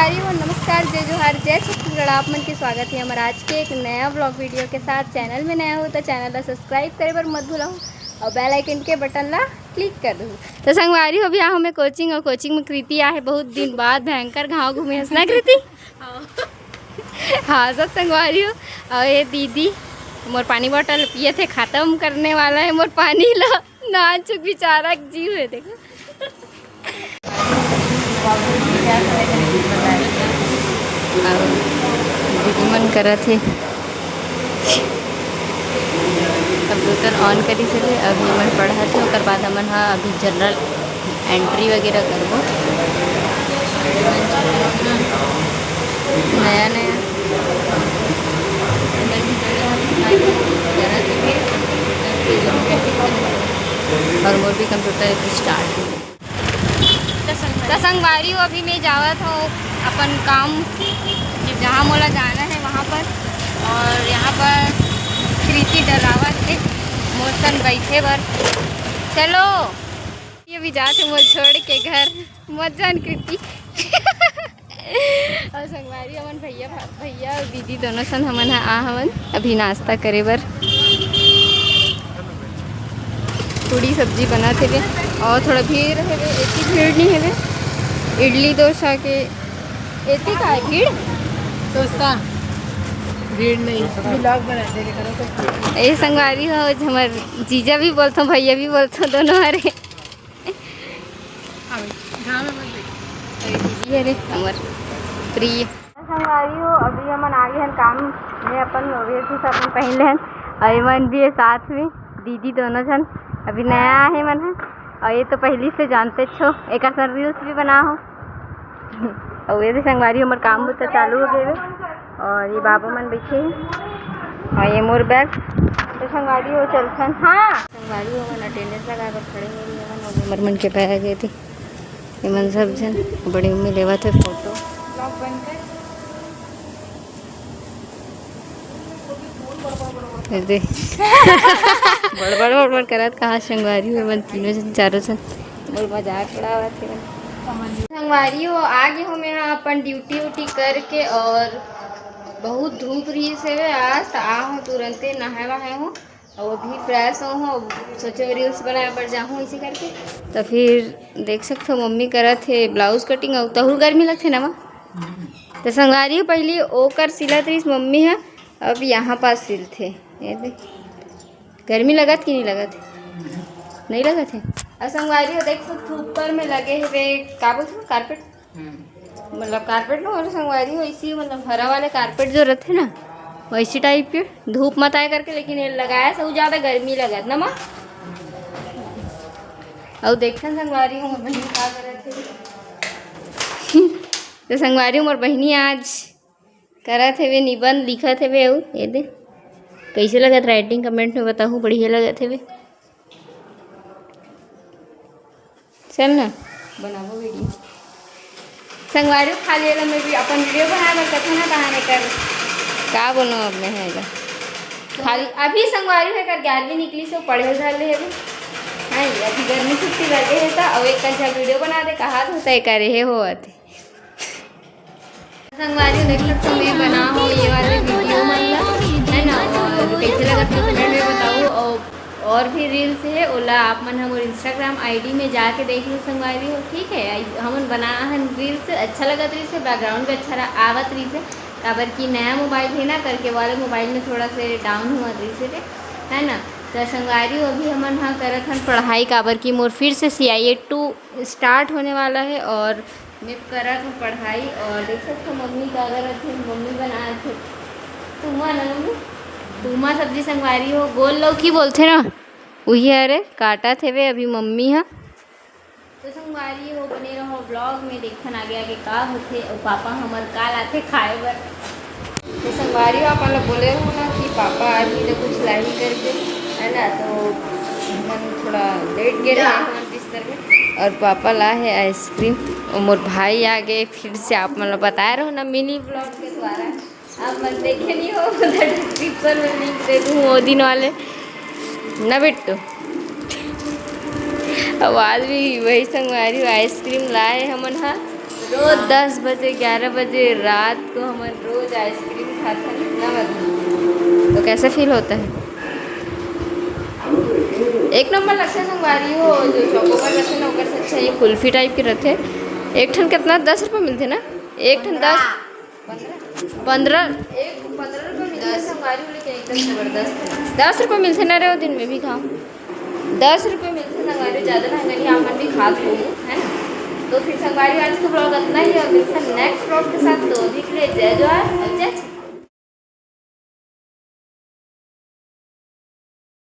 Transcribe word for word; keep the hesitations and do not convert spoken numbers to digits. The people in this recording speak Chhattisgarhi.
हरि ओम, नमस्कार, जय जोहार, जय छत्तीसगढ़। आप मन के स्वागत है हमारे आज के एक नया ब्लॉग वीडियो के साथ। चैनल में नया हो तो चैनल ला सब्सक्राइब करे बर मत भूलव और बेल आइकन के बटन ला क्लिक कर दो। तो संगवारी हो, अभी आहूँ मैं कोचिंग और कोचिंग में कृति आहे बहुत दिन बाद, भयंकर घाव घूमे हस ना कृति? हाँ, सब संगवारी हो। और ये दीदी मोर पानी बॉटल पिए थे, खत्म करने वाला है मोर पानी ला। नानचुक बेचारा के जीव है, देखो। अब दीदी मन करत हे, कंप्यूटर ऑन करिस हे, अब ये मन पढ़त हे, ओकर बाद हमन ह अभी जनरल एंट्री वगैरह करबो। नया नया और मोर भी कंप्यूटर स्टार्ट हो। तो संगवारी हो, अभी मैं जावत हूँ अपन काम, जहाँ मोला जाना है वहाँ पर। और यहाँ पर कृति डरावत है मोर संग बैठे बर। चलो, ये भी जात है मोर छोड़ के घर, मत जान कृति। और संगवारी हमन भैया भा-, भैया और दीदी दोनों सन हमन ह आ हवन अभी नाश्ता करे बर। पूड़ी सब्जी बनत हेवे और थोड़ा भीड़ हेवे, इतनी भीड़ नहीं हेवे। इडली डोसा के इतनी का है भीड़? डोसा भीड़ नहीं। ब्लॉग बनाते रहे करो तो। ए संगवारी हो, हमर जीजा भी बोलथो, भैया भी बोलथो, दोनों हरे। अबे, घाम में मत बैठ। अरे दीदी, अरे हमर प्रिय। संगवारी हो, अभी हमन आगे हन काम में, अपन वेश अपन पहन ले हन, और ये मन भी है साथ में, दीदी दोनों जन अभी नया आहे मन है, और ये तो पहली से जानते छो, एक रील्स भी बना हो। और ये भी संगवारी हमर काम बुता चालू हो गए। और ये बाबू मन बैठे हैं। और ये मोर बैग। तो संगवारी हो चलथन। हाँ, संगवारी हो मन अटेंडेंस लगाए बर खड़े हो रही है मन, और हमर मन के बैग है थी। ये मन सब जन बड़ी मम्मी लेवत है फोटो। ये दे। बड़बड़ बड़बड़ करत कहाँ संगवारी हो मन तीनों जन चारों जन। मोर मजाक उड़ावत हे। संगवारी हो, आ गे हो मैं ह अपन ड्यूटी उटी करके, और बहुत धूप रहिस हेवे आज, त आ हो तुरंते नहाए वहाए हो, और अभी फ्रेश हो हो, सोचे रील्स बनाए बर जाहूँ इसी करके। तो फिर देख सकते हो मम्मी करत हे ब्लाउज कटिंग, और तहुल गर्मी लगथे ना माँ। तो संगवारी हो, पहली ओकर सिलत रहिस मम्मी ह, अब यहाँ पास सिलथे। ये देख। गर्मी लगत कि नहीं लगत? नहीं लगत है। और संगवारी हो, देख सकत हो ऊपर में लगे हुए, का बोलते हो, कारपेट? मतलब कारपेट ना, और संगवारी हो इसी, मतलब हरा वाले कारपेट जो रहते ना, वैसी टाइप के। धूप मत आए करके, लेकिन ये लगाया सब ज्यादा गर्मी लगत ना माँ। और देखते हैं संगवारी हो, मोर बहनी का करत है। तो संगवारी हो, मोर बहनी आज करत हेवे निबंध, लिखत हेवे। अउ ये दे, कैसे लगत राइटिंग, कमेंट में बताहू। बढ़िया लगत हेवे। चल ना, बनाबो वीडियो। संगवारी हो, खाली एला मैं भी अपन वीडियो बनाए बर कथे ना, कहाने कर का बोलो अब मैं है एला। खाली अभी संगवारी हो एकर ग्यारहवीं निकली से पढ़े धर ले हेवे। हाँ, अभी गर्मी छुट्टी लगे है त, अउ एक कंचा वीडियो बना दे, कहा तो तय करे हे होवत। संगवारी देख सकते हो, मैं बना हो ये वाले वीडियो मन ला, है ना, और कैसे लगत तो कमेंट में बताओ। और, और भी रील्स है, ओला आप मन हमर इंस्टाग्राम आईडी में जाके देख लो संगवारी हो, ठीक है। आई-, हमन बना हन रील्स, अच्छा लगत रहिस है, बैकग्राउंड भी अच्छा रहा, आवत रहिस है, काबर कि नया मोबाइल है ना, करके वाले मोबाइल में थोड़ा से डाउन हुआ रहिस है, है ना। तो संगवारी हो, अभी हमन हा करत हन पढ़ाई, काबर कि मोर फिर से सी आई ए टू स्टार्ट होने वाला है और मैं करत हूँ पढ़ाई। और देख सकते हो मम्मी का करत है, मम्मी बनात है तुमा ना मम्मी, तुमा सब्जी संगवारी हो, गोल लौकी बोलथे ना, उही हरे काटत हेवे अभी मम्मी हा। तो संगवारी हो, बने रहो ब्लॉग में, देखन आगे आगे का होथे। और पापा हमर काल आथे खाए बर। तो संगवारी हो, आप मतलब बोले हो ना कि पापा आज ही तो कुछ लाही करके, है ना, तो मन थोड़ा लेट गे रहे हमर बिस्तर में। और पापा ला है आइसक्रीम। और मोर भाई आ गए फिर से, आप मतलब बताए रहो ना मिनी ब्लॉग के द्वारा। आप मन देखे नहीं हो तो डिस्क्रिप्शन में लिंक दे दूँ वो दिन वाले ना बिट्टू। अब आज भी वही संगवारी हो, आइसक्रीम लाए हमन हा, तो रोज दस बजे, ग्यारह बजे रात को हमन रोज आइसक्रीम खाथन ना, मतलब, तो कैसे फील होता है? एक नंबर लगता है संगवारी हो, जो चॉकोबार रहते ना, ओकर से अच्छा ये कुल्फी टाइप के रहते। एक ठन कितना, दस रुपये मिलते ना? एक ठन दस, पंद्रह, एक पंद्रह रुपये मिलते हैं संगवारी हो, लेकिन एकदम जबरदस्त है। दस रुपये मिलते ना रे, वो दिन में भी खाओ। दस रुपये मिलते संगवारी, ज़्यादा महंगा नहीं, आप मन भी खात हो, है ना? तो फिर संगवारी, आज का ब्लॉग इतना ही, और मिलते हैं नेक्स्ट ब्लॉग के साथ। तो अभी के लिए जय जोहार और जय छत्तीसगढ़।